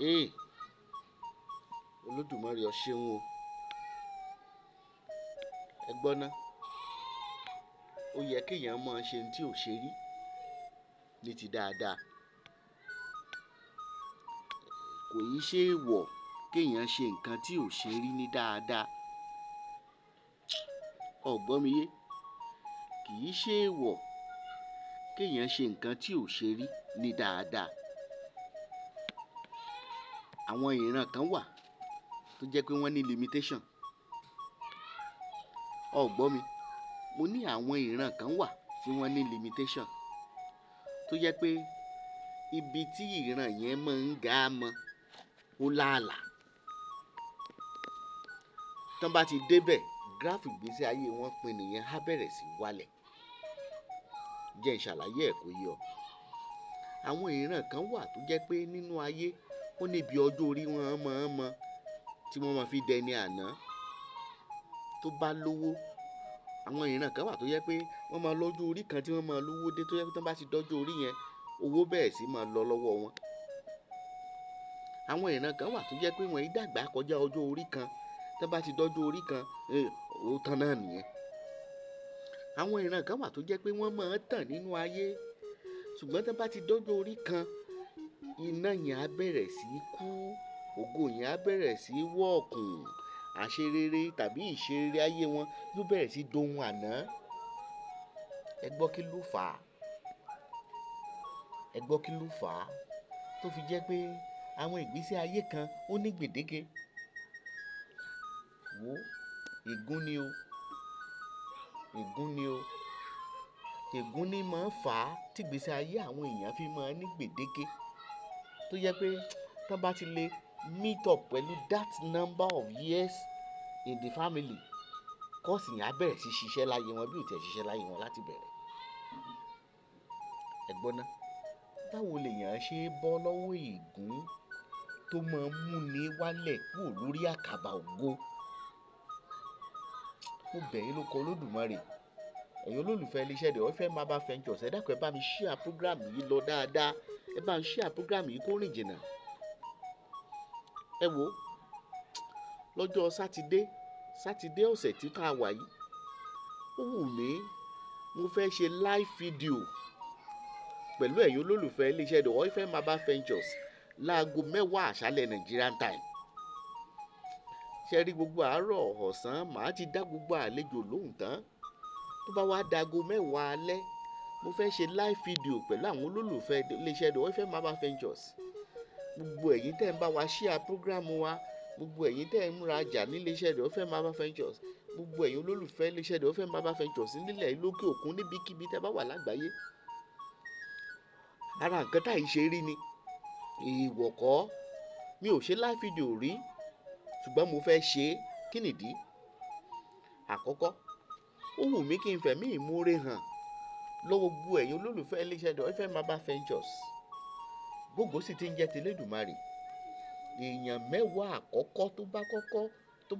Ee, Olódùmarè, ó ṣeun o. Ẹ gbọ́ ná, ó yẹ kéèyàn máa ṣe ohun tí ò ṣe rí ní ti dáadáa. Kò í ṣe èèwọ̀ kéèyàn ṣe nǹkan tí ò ṣe rí ní dáadáa. Ò gbọ́ mi yé? Kì í ṣe èèwọ̀ kéèyàn ṣe nǹkan tí ò ṣe rí ní dáadáa. Àwọn ìran kan wà tó jẹ́ pé wọ́n ní limitation. Ò gbọ́ mi? Mo ní àwọn ìran kan wà tí wọ́n ní limitation tó jẹ́ pé ibi tí ìran yẹn máa ń ga mọ́ ó láàlà. Tán bá ti dé bẹ̀, gíráfù ìgbésí ayé wọn pin nìyẹn, á bẹ̀rẹ̀ sí wálẹ̀. Jẹ́ n ṣàlàyé ẹ̀ kó yé ọ. Àwọn ìran kan wà tó jẹ́ pé nínú ayé ó níbi ọjọ́ orí wọn máa ń mọ tí wọ́n máa fi dẹni àná tó bá lówó. Àwọn ìran kan wà tó jẹ́ pé wọ́n máa lọ́jọ́ orí kan tí wọ́n máa lówó dé, tó jẹ́ pé tí wọ́n bá ti dọ́jọ́ orí yẹn, owó bẹ̀rẹ̀ sí máa lọ lọ́wọ́ wọn. Àwọn ìran kan wà tó jẹ́ pé wọ́n yí dàgbà kọjá ọjọ́ orí kan, tí wọ́n bá ti dọ́jọ́ orí kan, ó tán náà nìyẹn. Àwọn ìran kan wà tó jẹ́ pé wọ́n máa ń tàn nínú ayé, ṣùgbọ́n tí wọ́n bá ti dọ́jọ́ orí kan, iná yẹn á bẹ̀rẹ̀ sí í kú, ògo yẹn á bẹ̀rẹ̀ sí í wọ́ọ̀kùn, àṣerere tàbí ìṣerere ayé wọn yóò bẹ̀rẹ̀ sí í dohun àná. Ẹ gbọ́ kí ló fà á? Ẹ gbọ́ kí ló fà á tó fi jẹ́ pé àwọn ìgbésí ayé kan ó ní gbèdéke? Wò ó, ègún ni o. Ègún ni o. Ègún ni máa ń fà á tí ìgbésí ayé àwọn èèyàn fi máa ń ní gbèdéke. Tó jẹ́ pé tí wọ́n bá ti lè meet up pẹ̀lú that number of years in the family, curse yẹn á bẹ̀rẹ̀ sí ṣiṣẹ́ láyé wọn bí ó ti ẹ̀ ṣiṣẹ́ láyé wọn láti bẹ̀rẹ̀. Ẹ gbọ́ ná, báwo lèèyàn ṣe bọ́ lọ́wọ́ ègún tó máa ń mú ni wálẹ̀ kúrò lórí àkàbà ògo? Mo bẹ̀ yín lórúkọ Olódùmarè. Ẹ̀yin olólùfẹ́ ilé iṣẹ́ The Oil Herbal Ventures, ẹ dákun, ẹ bá mi share program yìí lọ dáadáa. Ẹ bá mi share program yìí kó rìn jìnnà. Ẹ wò ó, lọ́jọ́ Sátidé, Sátidé ọ̀sẹ̀ tí ká wà yìí, ó wù mí, mo fẹ́ ṣe live video pẹ̀lú ẹ̀yin olólùfẹ́ ilé iṣẹ́ The Oil Herbal Ventures láago 10 àṣálẹ́ Nigerian time. Ṣé rí, gbogbo àárọ̀ ọ̀sán màá ti dá gbogbo àlejò lóhùn tán. Tó bá wá dago 10 alẹ́, mo fẹ́ ṣe live video pẹ̀lú àwọn olólùfẹ́ ilé iṣẹ́ The Oil Herbal Ventures. Gbogbo ẹ̀yin tẹ́ ń bá wa share program wa, gbogbo ẹ̀yin tẹ́ ń rajà ní ilé iṣẹ́ The Oil Herbal Ventures, gbogbo ẹ̀yin olólùfẹ́ ilé iṣẹ́ The Oil Herbal Ventures nílẹ̀ lókè òkun níbikíbi tẹ́ bá wà lágbàáyé. Ara nǹkan táì ṣe rí ni èèwọ̀ kọ́. Mi ò ṣe live video rí, ṣùgbọ́n mo fẹ́ ṣe é. Kí nìdí? Àkọ́kọ́, ó wù mí kí n fẹ̀mí ìmoore hàn lọ́wọ́ gbogbo ẹ̀yin olólùfẹ́ ilé iṣẹ́ The Oil Herbal Ventures. Gbogbo sì ti ń jẹ́ ti Elédùmarè. Èèyàn 10 àkọ́kọ́ tó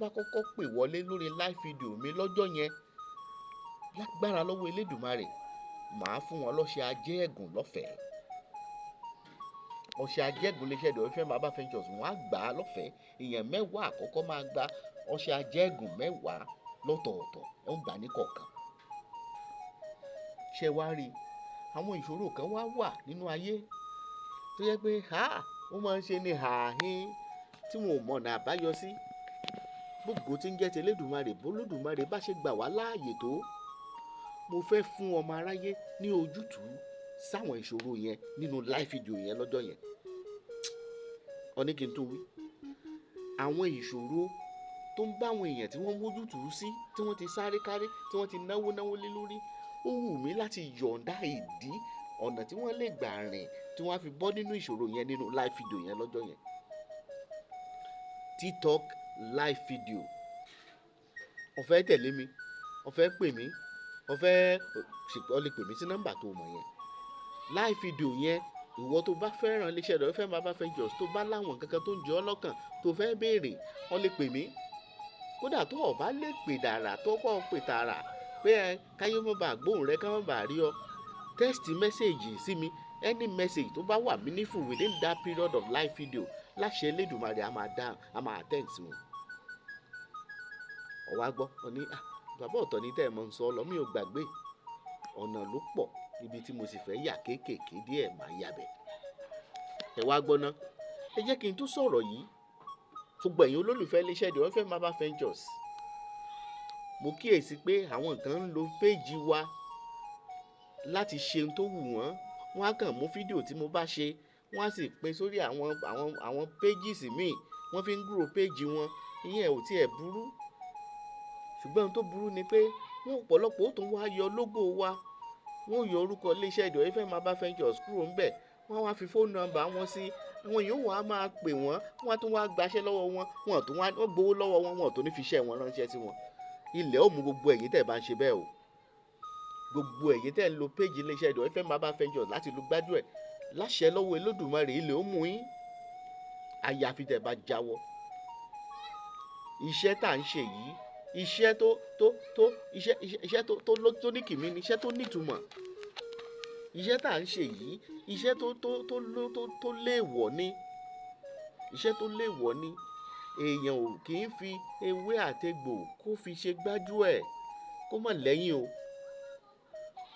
bá kọ́kọ́ pè wọlé lórí live video mi lọ́jọ́ yẹn, lágbára lọ́wọ́ Elédùmarè, màá fún wọn lọ́ṣẹ ajẹ́gùn lọ́fẹ̀ẹ́. Ọṣẹ ajẹ́gùn ilé iṣẹ́ The Oil Herbal Ventures, wọ́n á gbà á lọ́fẹ̀ẹ́. Èèyàn 10 àkọ́kọ́ máa gba ọṣẹ ajẹ́gùn 10 lọ́tọ̀ọ̀tọ̀, ẹ ń gbà ní kọ̀ọ̀kan. Ṣé wàá rí? Àwọn ìṣòro kan wá wà nínú ayé tó jẹ́ pé ha, ó máa ń ṣe ní hàhín tí wọn ò mọ̀nà àbáyọ sí. Gbogbo tí ń jẹ́ ti Elédùmarè, bó Olódùmarè bá ṣe gbà wá láàyè tó, mo fẹ́ fún ọmọ aráyé ní ojútùú sáwọn ìṣòro yẹn nínú live video yẹn lọ́jọ́ yẹn. Ọ ní kí n tó wí. Àwọn ìṣòro tó ń bá àwọn èèyàn tí wọ́n ń wójútùú sí, tí wọ́n ti sáré káré, tí wọ́n ti náwó náwó lé lórí, ó wù mí láti yọ̀ǹda ìdí ọ̀nà tí wọ́n lè gbà rìn tí wọ́n á fi bọ́ nínú ìṣòro yẹn nínú live video yẹn lọ́jọ́ yẹn. TikTok live video. Ó fẹ́ tẹ̀lé mi, ó fẹ́ pè mí, ó fẹ́, ọ lè pè mí sí nọ́mbà tó mọ̀ yẹn. Live video yẹn, ìwọ tó bá fẹ́ràn ilé iṣẹ́ The Oil Herbal Ventures, tó bá láwọn nǹkan kan tó ń jẹ ọ́ lọ́kàn tó fẹ́ béèrè, ọ lè pè mí. Kódà tó ò bá lè pè dàrà tó kọ́ pè tààrà pé ẹ káyé má bàa gbóhùn rẹ, ká má bàa rí ọ, text message sí mi, Any message tó bá wà meaningful within that period of live video, láṣẹ Elédùmarè, a máa dá, a máa attend sí wọn. Ọ̀wá gbọ́ ọ ní, bàbá, ọ̀tọ̀ ní tẹ́ ẹ mọ̀ ń sọ lọ, mi ò gbàgbé. Ọ̀nà ló pọ̀, ibi tí mo sì fẹ́ yà kéékèèké díẹ̀ máa yàbẹ̀. Ẹ wá gbọ́ ná, ẹ jẹ́ kí n tún sọ̀rọ̀ yìí. Gbogbo ẹ̀yin olólùfẹ́ iléeṣẹ́ The Oriflame Herbal Ventures, mo kíyèsí pé àwọn kan ń lo péèjì wa láti ṣe ohun tó wù wọ́n. Wọ́n á kàn mú fídíò tí mo bá ṣe, wọ́n á sì pín sórí àwọn pages míì, wọ́n fi ń grow péèjì wọn. Ìyẹn ò tiẹ̀ burú, ṣùgbọ́n ohun tó burú ni pé wọ́n ọ̀pọ̀lọpọ̀ ó tún wá yọ logo wa, wọ́n yọ orúkọ iléeṣẹ́ The Oriflame Herbal Ventures kúrò ńbẹ̀, wọ́n wá fi fóònù nọ́mbà wọn sí. Àwọn èèyàn wọ́n á máa pè wọ́n, wọ́n á tún wá gbaṣẹ́ lọ́wọ́ wọn, wọ́n tún wá wọ́n gbowó lọ́wọ́ wọn, wọ́n tún ní fi iṣẹ́ wọn ránṣẹ́ sí wọn. Ilẹ̀ ó mú gbogbo ẹ̀yin tẹ̀ bá ń ṣe bẹ́ẹ̀ o. Gbogbo ẹ̀yin tẹ̀ ń lo péjì iléeṣẹ́ The Oriflame Herbal Ventures láti lu gbájú ẹ̀, láṣẹ lọ́wọ́ Olódùmarè, ilẹ̀ ó mú yín, àyàfi tẹ̀ bá jáwọ́. Iṣẹ́ tá à ń ṣe yìí, iṣẹ́ tó tó tó iṣẹ́ iṣẹ́ tó tó tó ní kìmí ni, iṣẹ́ tó nítumọ̀. Iṣẹ́ tá à ń ṣe yìí, iṣẹ́ tó tó tó tó tó léèwọ̀ ni, iṣẹ́ tó léèwọ̀ ni. Èèyàn ò kì í fi ewé àtegbò kó fi ṣe gbájú ẹ̀ kó mọ̀ lẹ́yìn o.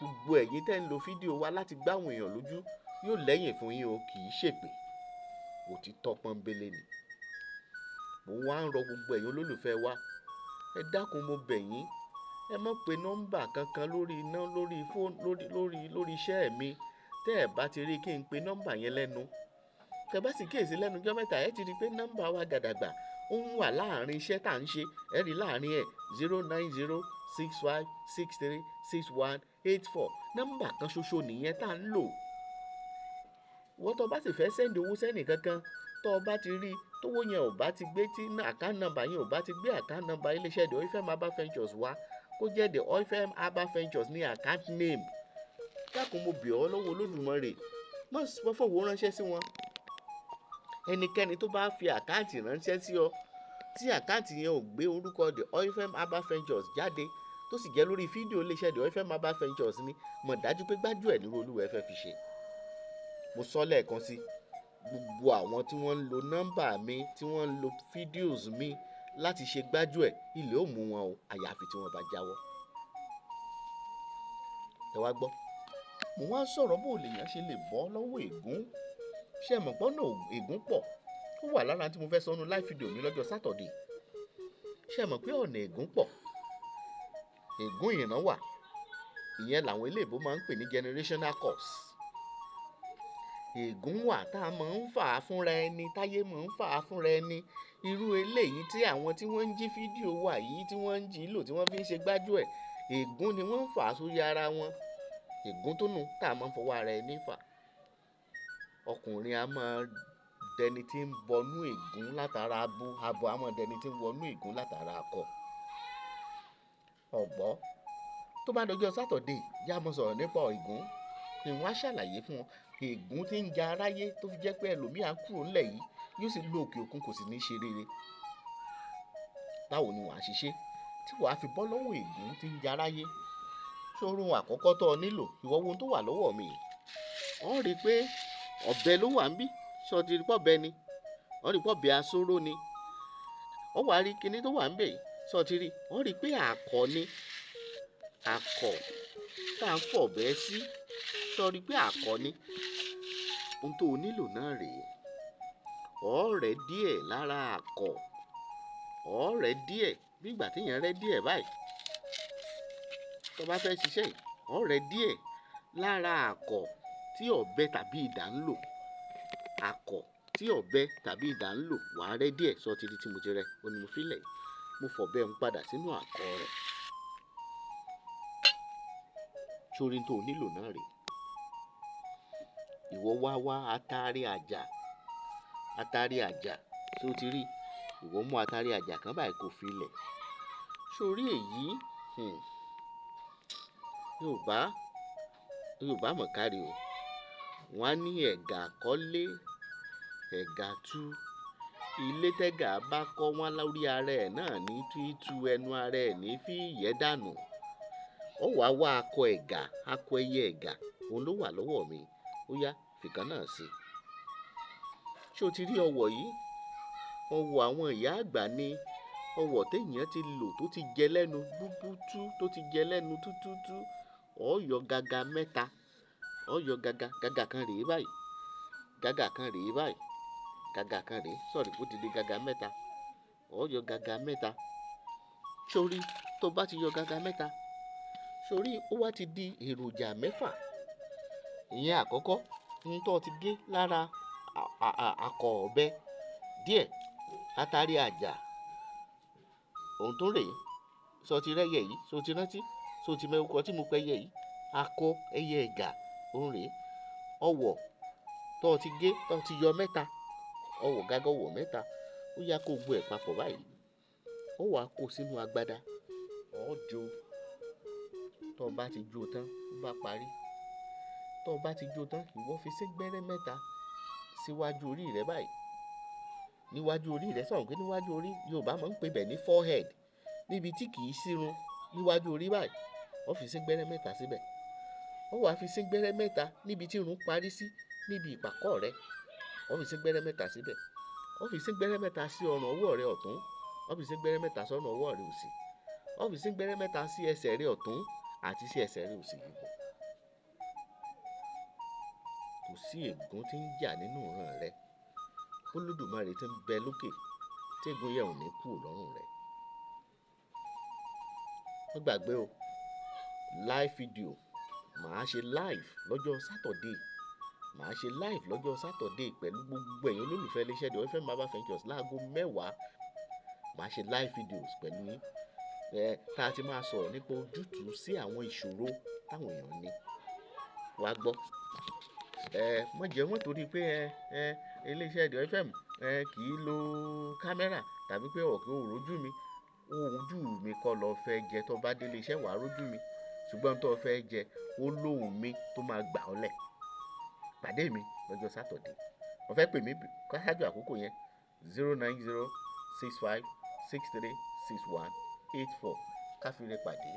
Gbogbo ẹ̀yin tẹ́ ń lo fídíò wa láti gbá àwọn èèyàn lójú, yóò lẹ́yìn fún yín o, kì í ṣèpè, òtítọ́ pọ́nbélé ni. Mo wá ń rọ gbogbo ẹ̀yin olólùfẹ́ wa, ẹ dákun, mo bẹ̀ yín, ẹ má pe nọ́mbà kankan lórí iná, lórí fóònù, lórí iṣẹ́ mi, tẹ́ ẹ bá ti rí kí n pe nọ́mbà yẹn lẹ́nu. Tẹ́ bá sì kíyèsí lẹ́nu ọjọ́ mẹ́ta, ẹ ti rí i pé nọ́mbà wa gàdàgbà ó ń wà láàrin iṣẹ́ tá à ń ṣe. Ẹ rí láàrin ẹ̀, 09065636184, nọ́mbà kan ṣoṣo nìyẹn tá à ń lò. Wọ́n tó bá sì fẹ́ send owó sẹ́nì kankan, tó o bá ti rí tówó yẹn ò bá ti gbé, tí account number yẹn ò bá ti gbé account number iléeṣẹ́ The Oriflame Herbal Ventures wá, kó jẹ́ The Oriflame Herbal Ventures ní account name, dákun, mo bẹ̀ ọ́ lọ́wọ́ Olódùmarè, má fọwọ́ ránṣẹ́ sí wọn. Ẹnikẹ́ni tó bá fi àkáǹtì ránṣẹ́ sí ọ, tí àkáǹtì yẹn ò gbé orúkọ The Oriflame Herbal Ventures jáde, tó sì jẹ́ lórí fídíò iléeṣẹ́ The Oriflame Herbal Ventures ni, mọ̀ dájú pé gbájú ẹ̀ nírú olúwa ẹ fẹ́ fi ṣe. Mo sọ lẹ́ẹ̀kan sí, gbogbo àwọn tí wọ́n ń lo nọ́mbà mi, tí wọ́n ń lo videos mi láti ṣe gbájú ẹ̀, ilẹ̀ ò mú wọn o, àyàfi tí wọ́n bá jáwọ́. Ẹ wá gbọ́, mo wá sọ̀rọ̀ bó lèèyàn ṣe lè bọ́ lọ́wọ́ ègún. Ṣé ẹ mọ̀ pọ́nà ègún pọ̀? Ó wà lára tí mo fẹ́ sọ nínú live video mi lọ́jọ́ Saturday. Ṣé ẹ mọ̀ pé ọ̀nà ègún pọ̀? Ègún ìran wà, ìyẹn làwọn eléèbó máa ń pè ní generational curse. Ègún wà tá a máa ń fà á fúnra ẹni, táyé máa ń fà á fúnra ẹni, irú eléyìí tí àwọn tí wọ́n ń jí fídíò wà yìí, tí wọ́n ń jí lò, tí wọ́n fi ń ṣe gbájú ẹ̀, ègún ni wọ́n ń fà á sórí ara wọn. Ègún tó nù tá a máa ń fọwọ́ ara ẹni fà. Ọkùnrin a máa dẹni tí ń bọnú ègún látara abo, abo a máa dẹni tí ń wọnú ègún látara akọ. Ọ̀gbọ́, tó bá dọjọ́ Saturday, yá mo sọ̀rọ̀ nípa ègún, ni wọ́n á ṣàlàyé fún wọn ègún tí ń ja aráyé, tó fi jẹ́ pé ẹlòmíà kúrò ńlẹ̀ yìí, yóò sì lo òkè òkun, kò sì ní ṣe rere. Báwo ni wàá ṣiṣẹ́ tí wàá fi bọ́ lọ́wọ́ ègún tí ń ja aráyé? Ṣòro àkọ́kọ́ tó o nílò, ìwọ wo ohun tó wà lọ́wọ́ mi yìí. Wọ́n rí i pé ọ̀bẹ ló wà ń bí. Ṣé o ti rí pọ̀bẹ ni? Wọ́n rí pọ̀bẹ asóró ni. Wọ́n wá rí kinní tó wà ń bẹ̀ yìí. Ṣé o ti rí? Wọ́n rí i pé àkọ̀ ni, àkọ̀ tá à ń fọ̀bẹ sí. Ṣé o rí i pé àkọ̀ ni? Ohun tó o nílò náà rèé. Ọ̀rẹ́ díẹ̀ lára àkọ̀, ọ̀rẹ́ díẹ̀, bí ìgbà tí èèyàn rẹ́ díẹ̀ báyìí. Tó bá fẹ́ ṣiṣẹ́ yìí, ọ̀rẹ́ díẹ̀ lára àkọ̀ tí ọ̀bẹ tàbí idà ń lò, àkọ̀ tí ọ̀bẹ tàbí idà ń lò, wàá rẹ́ díẹ̀. Ṣé o ti rí tí mo ti rẹ́? Ó ní mo fi lẹ̀ yìí. Mo fọ̀bẹ ń padà sínú àkọ̀ rẹ̀. Sórí ohun tó o nílò náà rèé. Ìwọ wá wá atare àjà, atare àjà, ṣé o ti rí? Ìwọ mú atare àjà kan báyìí, kò fi lẹ̀. Sórí èyí, Yorùbá, Yorùbá mọ̀ kárí o. Wọ́n á ní ẹ̀gà kọ́lé, ẹ̀gà tú. Ilé tẹ́gà bá kọ́ wọ́n lórí ara ẹ̀ náà ní túútúú, ẹnu ara ẹ̀ ní fi yẹ́ dànù. Ó wá wá akọ ẹ̀gà, akọ ẹyẹ ẹ̀gà, òun ló wà lọ́wọ́ mi. Ó yá, fìkan náà sí. Ṣé o ti rí ọwọ̀ yìí? Ọwọ̀ àwọn ìyá àgbà ni ọwọ̀ téèyàn ti lò tó ti jẹ lẹ́nu búbútú, tó ti jẹ lẹ́nu tútútú. Ó yọ gàgà mẹ́ta, ó yọ gàgà, gàgà kan rèé báyìí, gàgà kan rèé báyìí, gàgà kan rèé, sọ̀rí kó ti di gàgà mẹ́ta. Ó yọ gàgà mẹ́ta. Sórí tó bá ti yọ gàgà mẹ́ta, sórí ó wá ti di èròjà mẹ́fà. Ìyẹn àkọ́kọ́, ohun tó ti gé lára akọ ọ̀bẹ díẹ̀ látàrí àjà. Ohun tó rèé, ṣé o ti rẹ́yẹ yìí? Ṣé o ti rántí? Ṣé o ti mọ orúkọ tí mo pe ẹyẹ yìí? Akọ ẹyẹ ẹ̀gà, òun rèé. Ọwọ̀ tó ti gé, tó ti yọ mẹ́ta, ọwọ̀ gágá ọwọ̀ mẹ́ta, ó yá kó gbó ẹ̀ papọ̀ báyìí. Ó wá kó sínú agbada, ó jó. Tó bá ti jó tán, ó bá parí. Tó bá ti jó tán, ìwọ fi sí gbẹ́rẹ́ mẹ́ta síwájú orí rẹ báyìí. Níwájú orí rẹ, sọ̀rọ̀ pé níwájú orí, Yorùbá máa ń pè bẹ́ẹ̀ ní forehead. Níbi tí kì í sírun, níwájú orí báyìí, ó fi sí gbẹ́rẹ́ mẹ́ta síbẹ̀. Ó wá fi sí gbẹ́rẹ́ mẹ́ta níbi tí irun parí sí, níbi ìpàkọ́ rẹ. Ó fi sí gbẹ́rẹ́ mẹ́ta síbẹ̀. Ó fi sí gbẹ́rẹ́ mẹ́ta sí ọrùn ọwọ́ rẹ ọ̀tún. Ó fi sí gbẹ́rẹ́ mẹ́ta sí ọrùn ọwọ́ rẹ òsì. Ó fi sí gbẹ́rẹ́ mẹ́ta sí ẹsẹ̀ rẹ ọ̀tún àti sí ẹsẹ̀ rẹ òsì yìí. Kò sí ègún tí ń jà nínú ìran rẹ. Olódùmarè tí ń bẹ lókè, tí ègún yẹn ò ní kúrò lọ́rùn rẹ. Má gbàgbé o, live video, màá ṣe live lọ́jọ́ Saturday. Màá ṣe live lọ́jọ́ Saturday pẹ̀lú gbogbo ẹ̀yin olólùfẹ́ iléeṣẹ́ The FM Herbal Ventures láago mẹ́wàá. Màá ṣe live videos pẹ̀lú yín. Tá a ti máa sọ̀rọ̀ nípa ojútùú sí àwọn ìṣòro táwọn èèyàn ní. Wá gbọ́. Má jẹ́ wọ́n torí pé iléeṣẹ́ The FM kì í lo kámẹ́rà tàbí pé ọ̀kẹ́ ò rójú mi. Ojú mi kọ́ lọ fẹ́ jẹ tó bá dé iléeṣẹ́ wàá rójú mi. Ṣùgbọ́n tó fẹ́ jẹ, ó lóhùn mi tó máa gbà ọ́ lẹ̀. Pàdé mi lọ́jọ́ Saturday. Ó fẹ́ pè mí ṣáájú àkókò yẹn 090 65 63 61 84. Ká fi re pàdé.